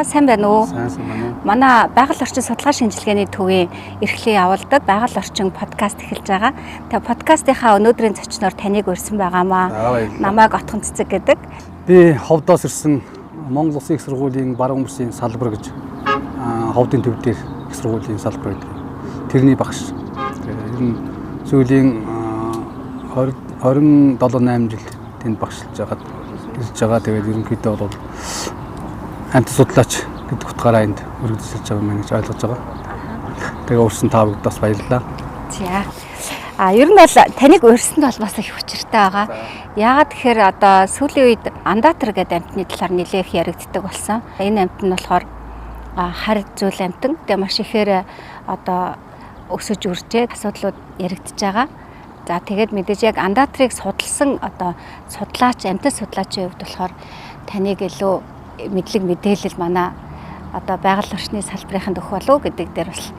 За, сайн байна уу? Сайн байна уу? Манай байгаль орчин судалгаа шинжилгээний төвийн эрхлэн явуулдаг байгаль орчин подкаст эхэлж байгаа. Тэгээ подкастынхаа өнөөдрийн зочноор таныг урьсан байгаамаа. Намайг Отхон Цэцэг гэдэг. Би Ховдоос ирсэн Монгол Улсын их сургуулийн баруун бүсийн салбар гэж Ховдын төв дээр их сургуулийн салбар гэдэг. Тэрний багш. Тэгээ ер нь сүүлийн 20 27 8 жил тэнд багшилж байгаад ирж байгаа. Тэгээд ерөнхийдөө бол амьд судлаач гэдэг утгаараа энд үргэлжилж байгаа юм гэж ойлгож байгаа. Тэгээ урьсан та бүгд бас баярлалаа. За. Ер нь бол таныг урьсанд бол бас их учиртай байгаа. Яагаад тэгэхээр одоо сүүлийн үед андаатар гэдэг амьтны талаар нэлээх яригддаг болсон. Энэ амьт нь болохоор харь зүйл амьтан. Тэгээ маш ихээр одоо өсөж үржээд асуудлууд яригдж байгаа. За, тэгээд мэдээж яг андаатрыг судалсан одоо судлаач, амьтан судлаачийн хувьд болохоор таныг илүү мэдлэг мэдээлэл манай одоо байгаль орчны салбарынханд өгөх болов гэдэг дээр бас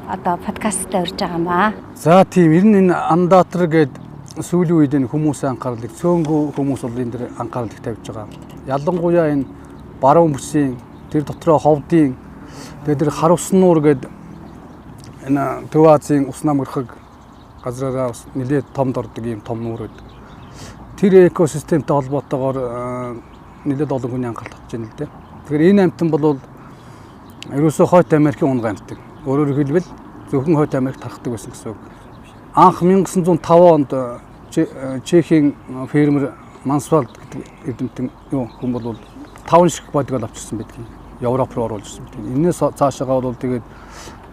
одоо подкасттай урьж байгаа юм аа. За, тийм, ер нь энэ андаатар гээд сүүлийн үед энэ хүмүүсийн анхаарлыг, цөөнгөө хүмүүс бол энэ дэр анхаарлыг тавьж байгаа. Ялангуяа энэ баруун бүсийн тэр дотроо Ховдын, тэгээд тэр хар усан нуур гээд энэ Төв Азийн ус намгирхаг газраараа бас нэлээд томд ордог ийм том нуур байдаг. Тэр экосистемтэй холбоотойгоор нэлээд олон хүний анхаарал татж байна л дээ. Тэгэхээр энэ амьтан бол ерөөсөө Хойт Америкийн унга амьтан. Өөрөөр хэлбэл зөвхөн Хойт Америк тархдаг байсан гэсэн үг. Анх 1905 онд Чехийн фермер Мансвальд гэдэг эрдэмтэн юу хүн бол 5 шиг бодгол авчирсан байдаг. Европ руу оруулж ирсэн байдаг. Энээс цаашаагаа бол тэгээд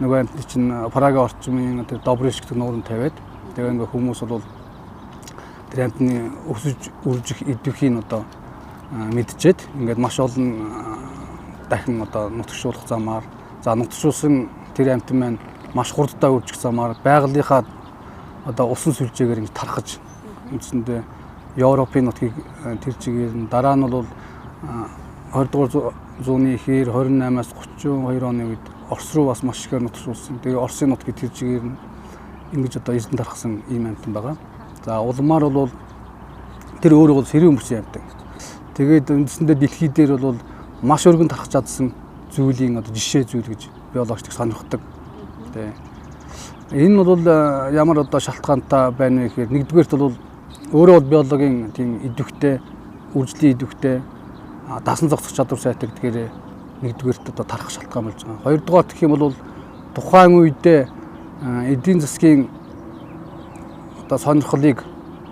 нөгөө амьтны чинь Прага орчмын тэр Добриш гэдэг нууранд тавиад, тэгээ ингээ хүмүүс бол тэр амьтны өсөж үржих идэвхийг одоо мэдчихэд ингээд маш олон дахин одоо нутагшуулах замаар, за, нутагшуулсан тэр амьтан маань маш хурдтай үржих замаар байгалийнхаа одоо усан сүлжээгээр ингэж тархаж үндсэндээ Европын нутгийг тэр чигээр нь дараа нь бол 20 дугаар зууны ихээр 28-аас 32 оны үед Орос руу бас маш ихээр нутагшуулсан. Тэгээ Оросын нутгийг тэр чигээр нь ингэж одоо эрдэнэ тархсан ийм амьтан байгаа. За, улмаар бол тэр өөрөө бол сэрүүн бүсийн амьтан. Тэгээд үндсэндээ дэлхий дээр бол маш өргөн тархаж чадсан зүйлийн одоо жишээ зүйл гэж биологч сонирхдаг. Тэ. Энэ бол ямар одоо шалтгаантай байна вэ гэхээр нэгдүгээрт бол өөрөө бол биологийн тийм идэвхтэй, үржлийн идэвхтэй, дасан зогсох чадвар сайтай гэдгээр нэгдүгээрт одоо тархах шалтгаан болж байгаа. Хоёрдугаар гэх юм бол тухайн үедээ эдийн засгийн одоо сонирхлыг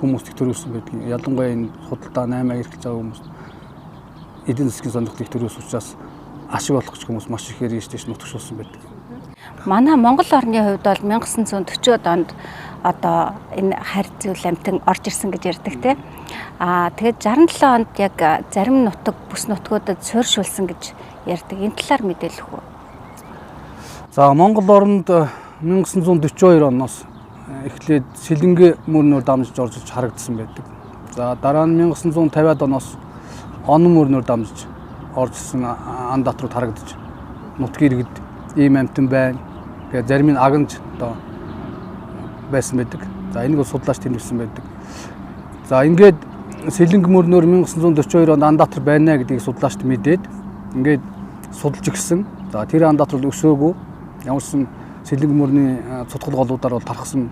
хүмүүст их төрүүлсэн байдаг. Ялангуяа энэ худалдаа 8 эрхэлж байгаа хүмүүс эдийн засгийн сонирхлыг төрүүлсэн учраас ашиг олох гэж хүмүүс маш ихээр ийш тийш нутагшуулсан байдаг. Манай Монгол орны хувьд бол 1940-од онд одоо энэ харь зүйл амьтан орж ирсэн гэж ярьдаг, тийм. Тэгээд 67 онд яг зарим нутаг, бүс нутгуудад суурьшуулсан гэж ярьдаг. Энэ талаар мэдээлэх үү? За, Монгол оронд 1942 оноос эхлээд Сэлэнгэ мөрнөөр дамжиж орж иж харагдсан байдаг. За, дараа нь 1950-ад оноос Онон мөрнөөр дамжиж орж ирсэн андатрууд харагдаж, нутгийн иргэд ийм амьтан байна. Тэгээ зарим нь агнж одоо байсан байдаг. За, энийг бол судлаач тэмдэглэсэн байдаг. За, ингээд Сэлэнгэ мөрнөөр 1942 онд андаатар байна гэдгийг судлаачд мэдээд ингээд судалж ирсэн. За, тэр андаатар бол өсөөгүй. Ямарсан Сэлэнгэ мөрний цутгал голуудаар бол тархсан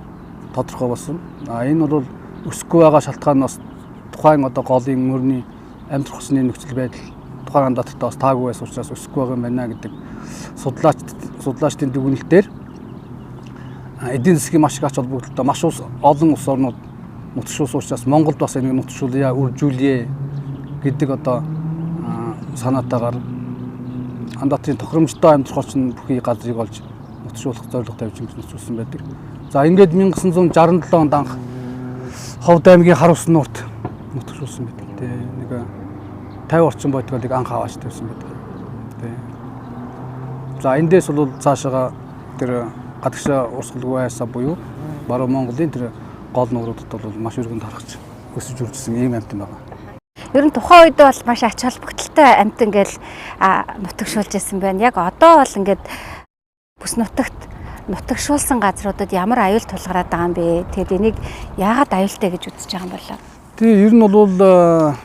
тодорхой болсон. А энэ бол өсөхгүй байгаа шалтгаан нь бас тухайн одоо голын мөрний амьдрах усны нөхцөл байдал тухайн андаатартай бас таагүй байсан учраас өсөхгүй байгаа юм байна гэдэг судлаачдын дүгнэлтээр эдийн засгийн маш их ач холбогдолтой маш олон улс орнууд нутагшуулсан учраас Монголд бас энийг нутагшуулъя, үржүүлье гэдэг одоо санаатаагаар андаатрын тохиромжтой амьдрах орчин бүхий газрыг олж нутагшуулах зорилго тавьж ингэж нутагшуулсан байдаг. За, ингээд 1967 онд анх Ховд аймгийн хар ус нуурт нутагшуулсан байдаг. Тэ, нэг 50 орчим бодголыг анх аваач тавьсан байдаг. Тэ. За, эндээс бол цаашаага тэр гадагшаа урсгалгүй айсаа буюу баруун Монголын тэр гол нууруудад бол маш өргөн тархаж өсөж үржсэн ийм амьтан байгаа. Ер нь тухайн үед бол маш ач холбогдолтой амьтан ингээл нутагшуулж ирсэн байна. Яг одоо бол ингээд бүс нутагт нутагшуулсан газруудад ямар аюул тулгараад байгаа юм бэ? Тэгэд энийг яагаад аюултай гэж үзэж байгаа юм болоо? Тэгээ ер нь бол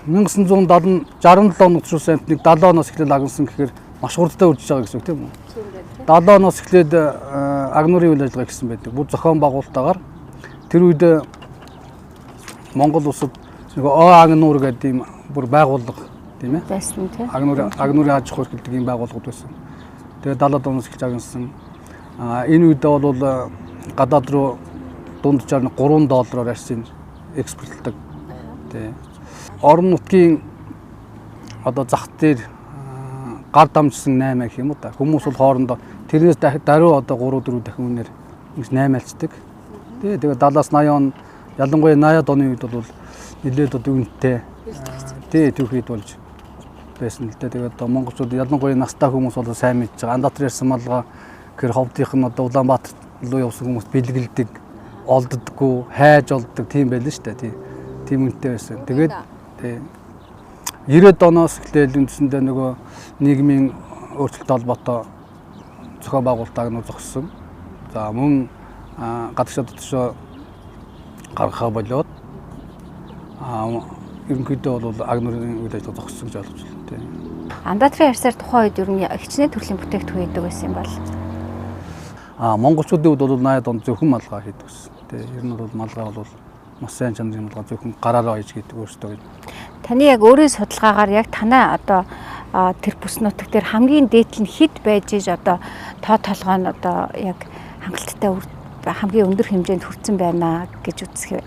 1970 67 нутагшуулсан амьтныг 70 оноос эхлэл агнасан гэхээр маш хурдтай үржиж байгаа гэсэн үг тийм үү? 70 оноос эхлээд агнуурын үйл ажиллагаа гэсэн байдаг. Бүр зохион байгуулалтаагаар тэр үед Монгол улсад нөгөө агнуур гэдэг ийм бүр байгууллага тийм ээ? Байсан тийм. Агнуурын аж ахуй эрхэлдэг ийм байгууллагууд байсан. Тэгээд 70 оноос эхэлж агнасан. Энэ үед бол гадаад руу дунджаар 3 доллараар арьсыг экспортлдог. Тий. Орон нутгийн одоо зах дээр гар дамжсан 8 гэх юм уу та. Хүмүүс бол хоорондоо тэрнээс даруй одоо 3 4 дахин үнээр ингэж 8 альцдаг. Тий. Тэгээд 70-аас 80 он, ялангуяа 80-ад оны үед бол нэлээд одоо үнэтэй. Тий, түүхийд болж байсан л дээ. Тэгээд одоо монголчууд, ялангуяа настай хүмүүс бол сайн мэдж байгаа. Андаатар ярьсан малгай гэр ховдынх нь одоо Улаанбаатар руу явсан хүмүүс бэлгэлдэг, олддоггүй, хайж олддог тийм байлаа шүү дээ. Тий. Тийм үнэтэй байсан. Тэгээд тий 90-ад оноос эхлээл үндсэндээ нөгөө нийгмийн өөрчлөлттэй холбоотой зохион байгуулалтыг нь зогссон. За мөн гадагшаа дотшоо гаргахаа болоод ерөнхийдөө бол агнуурын үйл ажиллагаа зогссон гэж ойлгож байна. Тий. Андатрын арьсаар тухайн үед ер нь хичнээн төрлийн бүтээгдэхүүн хийдэг байсан юм бол? Монголчуудын үед бол 80-ад онд зөвхөн малгай хийдэг байсан. Тий. Ер нь бол малгай бол маш сайн чанарын малгай зөвхөн гараараа аяж хийдэг өөрсдөө. Таны яг өөрийн судалгаагаар яг танай одоо тэр бүс нутаг дээр хамгийн дээд нь хэд байж иж одоо тоо толгой нь одоо яг хангалттай хамгийн өндөр хэмжээнд хүрсэн байна гэж үзэх вэ?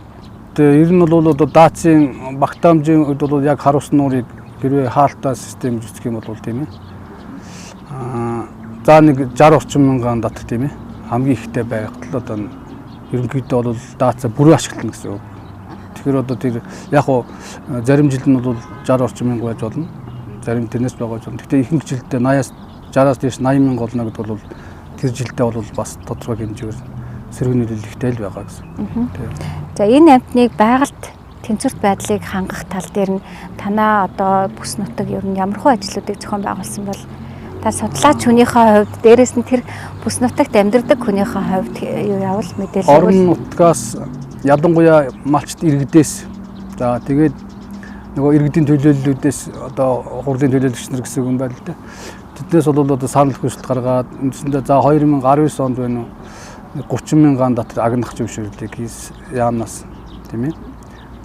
Тэгээ ер нь бол одоо даацын багтаамжийн үед бол яг харус нуурыг хэрвээ хаалтаа систем гэж үзэх юм бол тийм ээ. За нэг 60 орчим мянган дат тийм ээ. Хамгийн ихтэй байгаад л одоо ерөнхийдөө бол даацаа бүрэн ашиглана гэсэн үг. Тэгэхээр одоо тэр яг уу зарим жил нь бол 60 орчим мянга байж болно. Зарим тэрнээс бага байж болно. Гэхдээ ихэнх жилдээ 80-аас 60-аас дээш 80 мянга болно гэдэг бол тэр жилдээ бол бас тодорхой хэмжээгээр сэрэг нөлөөлөл ихтэй л байгаа гэсэн. За энэ амьтныг байгальд тэнцвэрт байдлыг хангах тал дээр нь танаа одоо бүс нутаг ер нь ямархуу ажлуудыг зохион байгуулсан бол та судлаач хүнийхээ хувьд, дээрэс нь тэр бүс нутагт амьдардаг хүнийхээ хувьд юу явал мэдээлэл орон нутгаас, ялангуяа малчт иргэдээс, за тэгээд нөгөө иргэдийн төлөөллүүдээс одоо хурлын төлөөлөгч нар гэсэн юм байна л да. Тэднээс бол одоо санал хүсэлт гаргаад үндсэндээ за 2019 онд байна уу 30 мянган дотор агнах зөвшөөрлийг хийс яамнаас тийм ээ.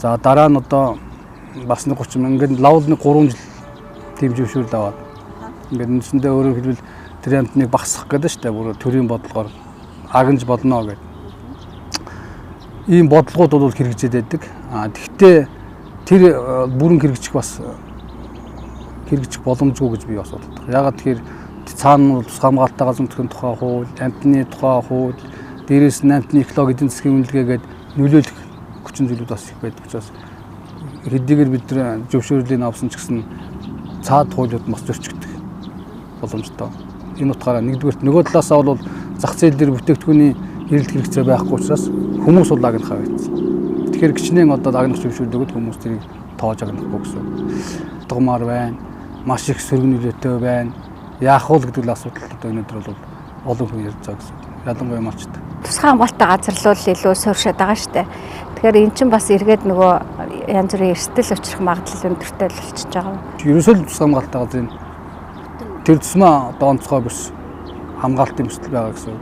За дараа нь одоо бас нэг 30 мянган, ингээд лавл нэг 3 жил тийм зөвшөөрөл аваад ингээд үндсэндээ өөрөөр хэлбэл тэр амьтныг багасгах гэдэг шүү дээ. Бүр төрийн бодлогоор агнж болно гэдэг. Ийм бодлогууд бол хэрэгжээд байдаг. Тэгвэл тэр бүрэн хэрэгжих бас хэрэгжих боломжгүй гэж би бас боддог. Яагаад тэгэхээр цаана нь тус хамгаалалтаа газар нутгийн тухай хууль, амьтны тухай хууль, дээрээс нь амьтны экологи эдийн засгийн үнэлгээгээд нөлөөлөх хүчин зүйлүүд бас их байдаг учраас хэдийгээр бид нар зөвшөөрлийг авсан ч гэсэн цаад хуулиуд бас зөрчигдөх боломжтой. Энэ утгаараа нэгдүгээрт, нөгөө талаасаа бол зах зээл дээр бүтээгдэхүүний эрэлт хэрэгцээ байхгүй учраас хүмүүс бол агнахаа байсан. Тэгэхээр гिचнэн одоо агнах зөвшөөрлөгд хүмүүс тэрийг тоож агнахгүй гэсэн. Дгмаар байна, маш их сөрөг нөлөөтэй байна. Яах вэ гэдэг л асуудал одоо өнөөдөр бол олон хүн ярьж байгаа гэсэн. Ялангуяа малчд. Тусгай хамгаалалттай газар руу илүү сууршаад байгаа шүү дээ. Тэгэхээр эн чинь бас эргээд нөгөө янз бүрийн эрсдэл учрах магадлал өндөртэй л болчихж байгаа. Ерөөсөө л тусгай хамгаалалттай газрын тэр тусмаа одоо онцгой бүс хамгаалтын бүсэл байгаа гэсэн.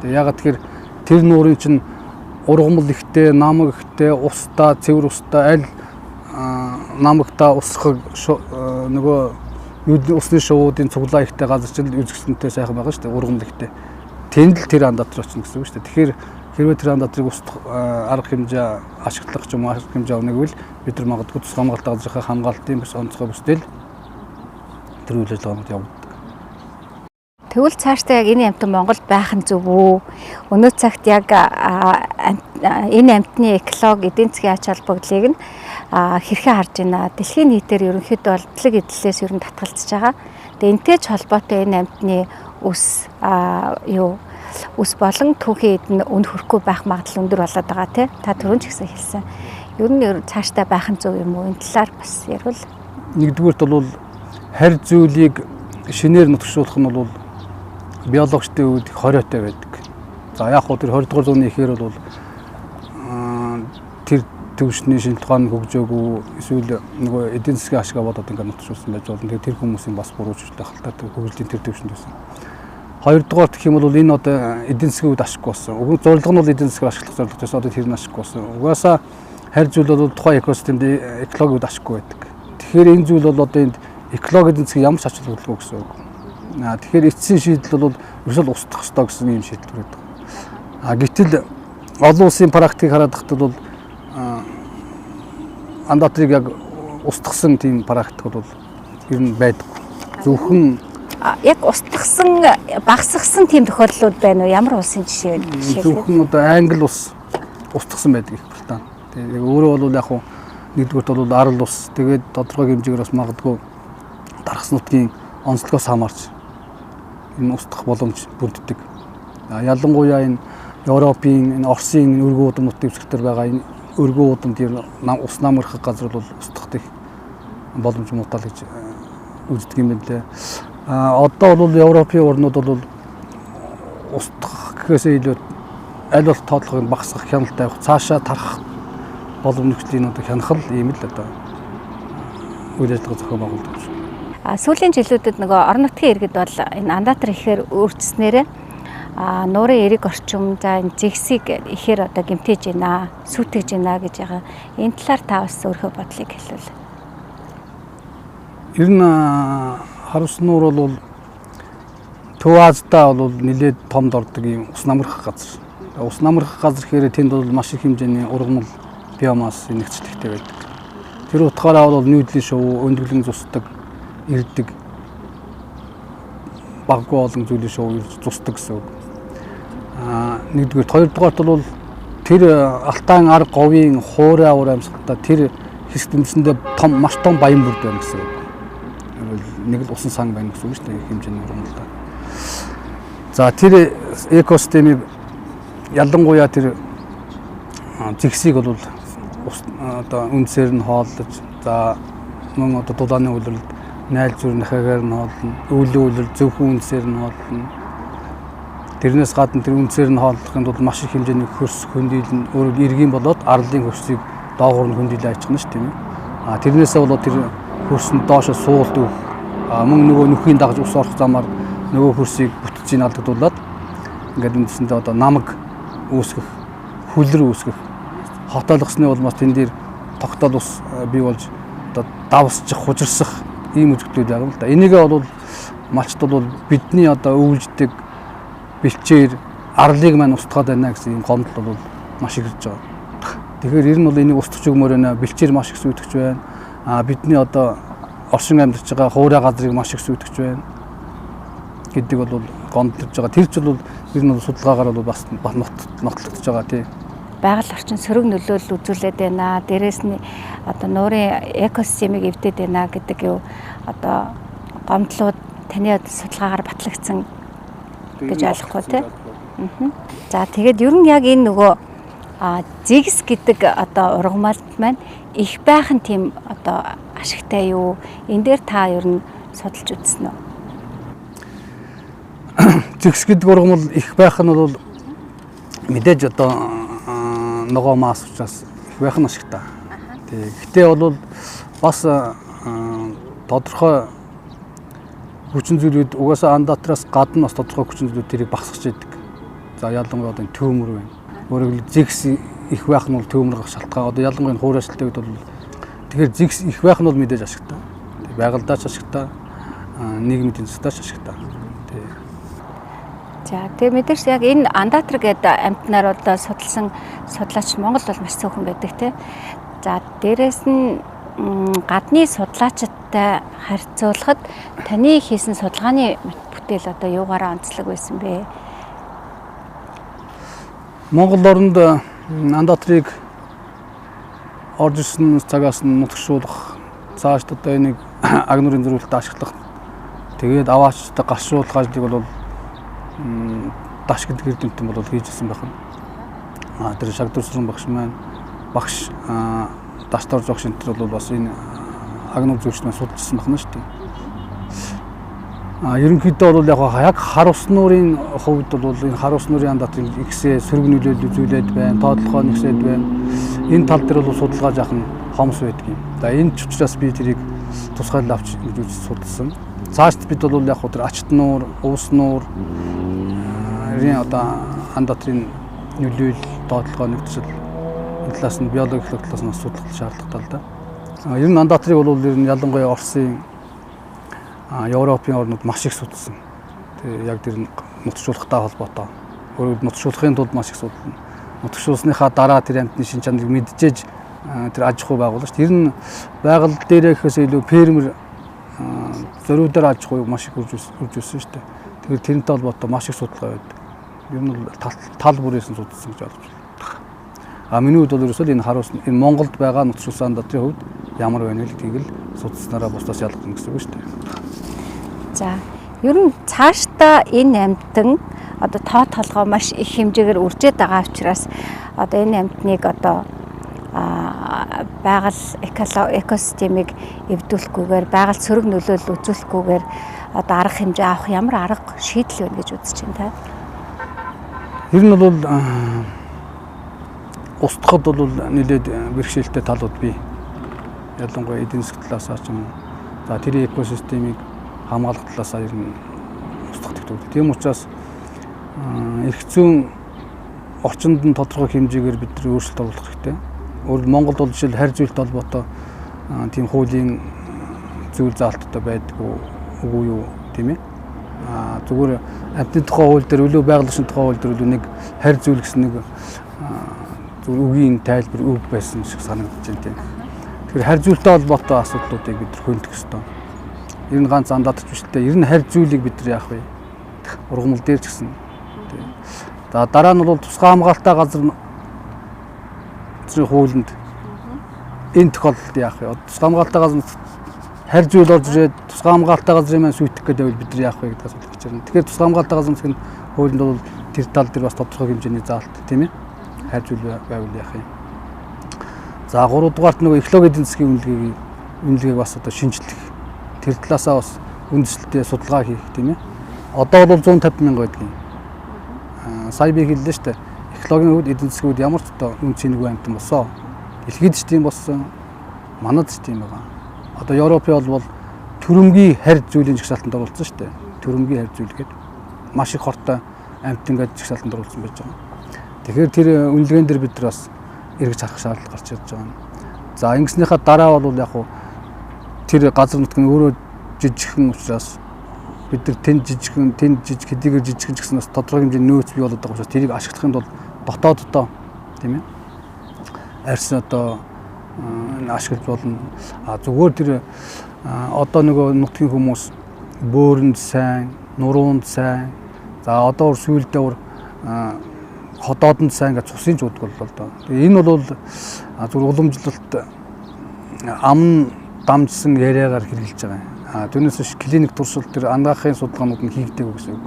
Тэгээ ягаад тэгэхээр тэр нуурын чинь ургамал ихтэй, намаг ихтэй, устай, цэвэр устай, аль намагта усрах нөгөө усны шувуудын цуглаа ихтэй газар чинь үзэсгэлэнтэй сайхан байгаа шүү дээ, ургамал ихтэй. Тэнд л тэр андаатар очно гэсэн үг шүү дээ. Тэгэхээр хэрвээ тэр андаатарыг устгах арга хэмжээ ашиглах ч юм уу арга хэмжээ авна гэвэл бид нар магадгүй тусгай хамгаалалттай газрынхаа хамгаалтын бүс онцгой бүсдэл тэр үйл ажиллагаанууд явагддаг. Тэгвэл цаашдаа яг энэ амьтан Монголд байх нь зөв үү? Өнөө цагт яг энэ амьтны экологи эдийн засгийн ач холбогдлыг нь хэрхэн харж байна? Дэлхийн нийтээр ерөнхийдөө бол бэлэг эдлэлээс ер нь татгалзаж байгаа. Тэгээ энэтэй ч холбоотой энэ амьтны үс юу үс болон түүхийн эд нь үн хөрөхгүй байх магадлал өндөр болоод байгаа тий. Та түрүүн ч гэсэн хэлсэн. Ер нь цаашдаа байх нь зөв юм уу? Энэ талаар бас ярил. Нэгдүгüүрт бол харь зүйлийг шинээр нутагшуулах нь бол биологчдын үед хориотой байдаг. За яг хөө тэр 20 дугаар зууны ихээр бол тэр түвшний шинжилгээ ухаан хөгжөөгүй эсвэл нөгөө эдийн засгийн ашгаа бодоод ингээд нутагшуулсан байж болно. Тэгэхээр тэр хүмүүсийн бас буруу чиглэл хальтаа хөгжлийн тэр түвшинд байсан. Хоёрдугаар гэх юм бол энэ одоо эдийн засгийн үед ашиггүй болсон. Уг зорилго нь бол эдийн засгийг ашиглах зорилго байсан. Одоо тэр нь ашиггүй болсон. Угаасаа харь зүйл бол тухайн экосистемд экологи үед ашиггүй байдаг. Тэгэхээр энэ зүйл бол одоо энд экологи эдийн засгийн ямар ч ач холбогдолгүй гэсэн үг. Тэгэхээр эцсийн шийдэл бол ерөөсөө устгах ёстой гэсэн ийм шийдэл байдаг. Гэтэл олон улсын практикийг хараад тахад бол андатрыг яг устгасан тийм практик бол ер нь байдаг. Зөвхөн яг устгасан, багасгасан тийм тохиолдлууд байна уу? Ямар улсын жишээ вэ? Зөвхөн одоо Англи улс устгасан байдаг их Британи. Тэгээд өөрөө бол яг нэгдүгürt бол арал улс, тэгээд тодорхой хэмжээгээр бас магадгүй дархас нутгийн онцлогоос хамаарч энэ устгах боломж бүрддэг. Ялангуяа энэ Европын, энэ Оросын өргөн удам нутгийн дэвсгэр байгаа энэ өргөн удамд ус намрах газар бол устгах их боломж муутай л гэж үздэг юм байна лээ. Одоо бол Европын орнууд бол устгах гэхээсээ илүү аль болох тоотлогыг багасгах, хяналт тавих, цаашаа тарах боломж нөхцөлийн одоо хянах л ийм л одоо үйл ажиллагаа зохион байгуулдаг. Сүүлийн жилүүдэд нөгөө орон нутгийн иргэд бол энэ андаатар ихээр өөрчснээрээ нуурын эрэг орчим, за энэ зэгсийг ихээр одоо гэмтээж байна, сүйтгэж байна гэж байгаа. Энэ талаар та бас өөрийнхөө бодлыг хэлвэл. Ер нь Харвас нуур бол Төв Азидаа бол нэлээд томд ордог ийм ус намрах газар. Ус намрах газар гэхээр тэнд бол маш их хэмжээний ургамал биомасс нэгцэлтэй байдаг. Тэр утгаараа бол нүүдлийн шувуу, өндөглөн зусдаг, ирдэг баггүй олон зүйлийн шувуу ирж зусдаг гэсэн үг. Нэгдүгээр, хоёрдугаарт бол тэр Алтан арга говийн хуурай уур амьсгалтай тэр хэсэгт үндсэндээ том маш том баян бүрд байна гэсэн үг. Нэг л усан сан байна гэсэн үг шүү дээ, их хэмжээний ургамалтай. За тэр экосистемийг ялангуяа тэр зэгсийг бол одоо үндсээр нь хооллож, за мөн одоо дулааны улиралд найл зүр нахагаар нь хооллоно, өвлийн улирал зөвхөн үндсээр нь хооллоно. Тэрнээс гадна тэр үндсээр нь хооллохын тулд маш их хэмжээний хөрс хөндийл нь өөрөөр эргийн болоод арлын хөрсийг доогуур нь хөндийлээ ажихна шүү дээ. Тэрнээсээ болоод тэр хөрсөнд доошо суулт өгөх, мөн нөгөө нүхийн дагаж ус орох замаар нөгөө хөрсийг бүтцийг алдагдуулаад ингээд үндсэндээ одоо намаг үүсгэх, хүлэр үүсгэх, хотоолгосны улмаас тэн дээр тогтоол ус бий болж одоо давсчих, хужирсах ийм үзэгдлүүд байгаа юм л да. Энийгээ бол малчд бол бидний одоо өвлждөг бэлчээр арлыг маань устгаад байна гэсэн ийм гомдол бол маш их ирж байгаа. Тэгэхээр ер нь бол энийг устгах өгмөр байна. Бэлчээр маш их сүйтгэж байна. Бидний одоо оршин амьдарч байгаа хуурай газрыг маш их сүйтгэж байна гэдэг бол гомдол ирж байгаа. Тэр ч бол ер нь бол судалгаагаар бол бас нотлогдож байгаа тий. Байгаль орчин сөрөг нөлөөлөл үзүүлээд байна. Дээрээс нь одоо нуурын экосистемийг эвдээд байна гэдэг юу одоо гомдлууд таны судалгаагаар батлагдсан гэж ойлгохгүй тий. За тэгээд ер нь яг энэ нөгөө зэгс гэдэг одоо ургамалд маань их байх нь тийм одоо ашигтай юу? Энэ дээр та ер нь судалж үзсэн үү? Зэгс гэдэг ургамал их байх нь бол мэдээж одоо ногоо мас учраас их байх нь ашигтай. Тий. Гэтэ бол бас тодорхой хүчин зүйлүүд угаасаа андаатраас гадна бас тодорхой хүчин зүйлүүд тэрийг багасгах идэг. За ялангуяа одоо төмөр байна. Өөрөөр хэлбэл зэгс их байх нь бол төмөр гарах шалтгаан. Одоо ялангуяа энэ хуурайчлалтай үед бол тэгэхээр зэгс их байх нь бол мэдээж ашигтай. Байгальдаа ч ашигтай, нийгмийн эдийн засгтаа ч ашигтай. Тий. За тэгээ мэдээж яг энэ андаатар гэдэг амьтнаар одоо судалсан судлаач Монгол бол маш цөөхөн байдаг тий. За дээрэс нь гадны судлаачдтай харьцуулахад таны хийсэн судалгааны бүтээл одоо юугаараа онцлог байсан бэ? Монгол оронд андаатарыг орж ирсэн цагаас нь нутагшуулах, цаашд одоо энийг агнуурын зөрүүлэлтэд ашиглах, тэгээд аваачтай гаршуулах ажлыг бол даш гэдэг эрдэмтэн бол хийж ирсэн байх нь. Тэр Шагдварсран багш маань багш дашт орж багш энэ төр бол бас энэ агнуур зүйчд маань судалж ирсэн байна шүү дээ. Ерөнхийдөө бол яг Харвас нуурын хувьд бол энэ Харвас нуурын андаатар ихсээ сөрөг нөлөөлөл үзүүлээд байна, тоотлогоо нэгсээд байна. Энэ тал дээр бол судалгаа жаахан хомс байдаг юм. За энэ ч учраас би тэрийг тусгаарлал авч ингэж үзэж судалсан. Цаашд бид бол яг тэр ачт нуур, увс нуур одоо андатрын нөлөөлөл доотлогоо нэгдсэл энэ талаас нь биологи экологи талаас нь судлах шаардлагатай л да. Ер нь андатрыг бол ер нь ялангуяа Оросын, Европын орнууд маш их судалсан. Тэгээ яг тэр нутагшуулгатай холбоотой. Өөрөөр нутагшуулахын тулд маш их судална. Нутагшуулсныхаа дараа тэр амьтны шин чанарыг мэджээж тэр аж ахуй байгуулна шүү дээ. Тэр нь байгаль дээрээ гэхээс илүү фермер зориудаар аж ахуйг маш их үржүүлсэн шүү дээ. Тэгэхээр тэрнтэй холбоотой маш их судалгаа байдаг. Ер нь бол тал бүрээс нь судалсан гэж ойлгож байна. А миний хувьд бол ерөөсөө энэ харуулсан энэ Монголд байгаа нутагшуулсан андатрын хувьд ямар байна вэ гэдгийг л судалснараа бусдаас ялгах гэсэн үг шүү дээ. За, ер нь цаашдаа энэ амьтан одоо тоо толгой маш их хэмжээгээр үржээд байгаа учраас одоо энэ амьтныг одоо байгаль экосистемийг эвдүүлэхгүйгээр байгаль сөрөг нөлөөлөл үзүүлэхгүйгээр одоо арга хэмжээ авах ямар арга шийдэл байна гэж үзэж байна та? Ер нь бол устгахад бол нэлээд бэрхшээлтэй талууд бий. Ялангуяа эдийн засгийн талаасаа ч юм уу. За тэр экосистемийг хамгаалах талаасаа ер нь устгах гэдэг. Тийм учраас эрх зүйн орчинд нь тодорхой хэмжээгээр бид нар өөрчлөлт оруулах хэрэгтэй. Өөрөлд Монголд бол жишээл харь зүйлтэй холбоотой тийм хуулийн зүйл заалттай байдгүй үгүй юу тийм ээ. Зүгээр амьтны тухай хууль дээр өлөө байгаль орчны тухай хууль дээр өлөө нэг харь зүйл гэсэн нэг зүгээр үгийн тайлбар үг байсан шиг санагдаж байна тийм. Тэгэхээр харь зүйлтэй холбоотой асуудлуудыг бид нар хөндөх ёстой. Ер нь ганц андаатч биш л дээ. Ер нь харь зүйлийг бид нар яах вэ? Ургамал дээр ч гэсэн. За дараа нь бол тусгай хамгаалалттай газар хуулинд энэ тохиолдолд яах вэ? Тусгай хамгаалалттай газар харь зүйл орж ирээд тусгай хамгаалалттай газрын маань сүйтгэх гэдэг байвал бид нар яах вэ гэдэг асуудал гарч ирнэ. Тэгэхээр тусгай хамгаалалттай газар нутгийн хуулинд бол тэр тал дээр бас тодорхой хэмжээний заалт тийм ээ. Харь зүйл байвал яах юм? За 3 дугаарт нөгөө экологи эдийн засгийн үнэлгээг бас одоо шинжлэх. Тэр талаасаа бас үндэслэлтэй судалгаа хийх тийм ээ. Одоо бол 150 мянга байдгийн. Сая би хэллээ шүү дээ. Экологийн хувьд эдийн засгийн хувьд ямар ч одоо үн цэнэгүй амьтан босоо. Дэлхийд ч тийм болсон. Манад ч тийм байгаа. Одоо Европын бол төрөмгийн харь зүйлийн жагсаалтанд оруулсан шүү дээ. Төрөмгийн харь зүйл гэдэг маш их хортой амьтан гэдэг жагсаалтанд оруулсан байж байгаа. Тэгэхээр тэр үнэлгээн дээр бид нар бас эргэж харах шаардлага гарч ирж байгаа юм. За ингэснийхаа дараа бол яг хуу тэр газар нутг нь өөрөө жижигхэн учраас бид нар тэнд жижигхэн тэнд жижиг хэдийгээр жижигхэн ч гэсэн бас тодорхой хэмжээний нөөц бий болоод байгаа учраас тэрийг ашиглахын тулд дотооддоо тийм ээ арьс одоо ашиглаж болно. А зүгээр тэр одоо нөгөө нутгийн хүмүүс бөөрөнд сайн, нуруунд сайн, за одоо сүүлдээ өөр ходоодонд сайн гэж цусын ч уудаг боллоо л доо. Тэгээ энэ бол зүгээр уламжлалт ам дамжсан яриагаар хэрэгжилж байгаа юм. А түүнээс биш клиник туршилт тэр ангаахын судалгаанууд нь хийгдээгүй гэсэн үг.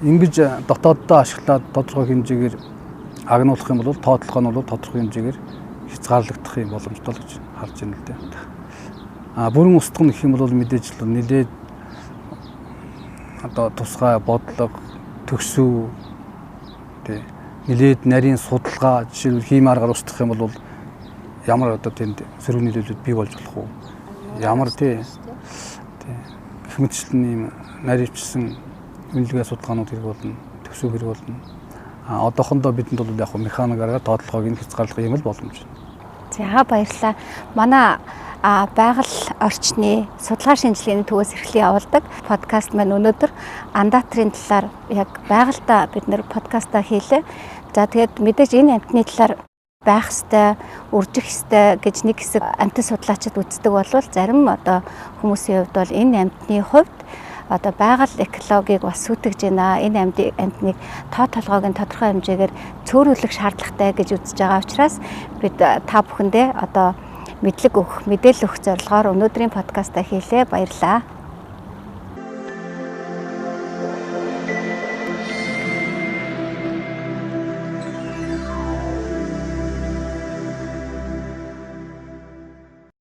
Ингэж дотооддоо ашиглаад тодорхой хэмжээгээр агнуулах юм бол тоотлого нь бол тодорхой хэмжээгээр хязгаарлагдах юм боломжтой л гэж харж байна л дээ. А бүрэн устгах нь гэх юм бол мэдээж л нэлээд одоо тусгай бодлого төгсөв тий нэлээд нарийн судалгаа жишээлбэл хийм аргаар устгах юм бол ямар одоо тэнд сөрөг нөлөөлөлд бий болж болох уу? Ямар тий гэх мэтчлэн ийм наривчсан үнэлгээ судалгаанууд хэрэг болно, төсөв хэрэг болно. А одоохондоо бидэнд бол яг механик аргаар тоотлогыг нь хязгаарлах юм л боломж. За баярлалаа. Манай байгаль орчны судалгаа шинжилгээний төвөөс эрхлэн явуулдаг подкаст маань өнөөдөр андатрын талаар яг байгальдаа бид нэр подкастаа хийлээ. За тэгээд мэдээж энэ амьтны талаар байх ёстой, үржих ёстой гэж нэг хэсэг амьтан судлаачид үздэг болвол зарим одоо хүмүүсийн хувьд бол энэ амьтны хувьд одоо байгаль экологийг бас сүйтгэж байна. Энэ амьтныг тоо толгойг нь тодорхой хэмжээгээр цөөрүүлэх шаардлагатай гэж үзэж байгаа учраас бид та бүхэндээ одоо мэдлэг өгөх, мэдээлэл өгөх зорилгоор өнөөдрийн подкастаа хийлээ. Баярлалаа.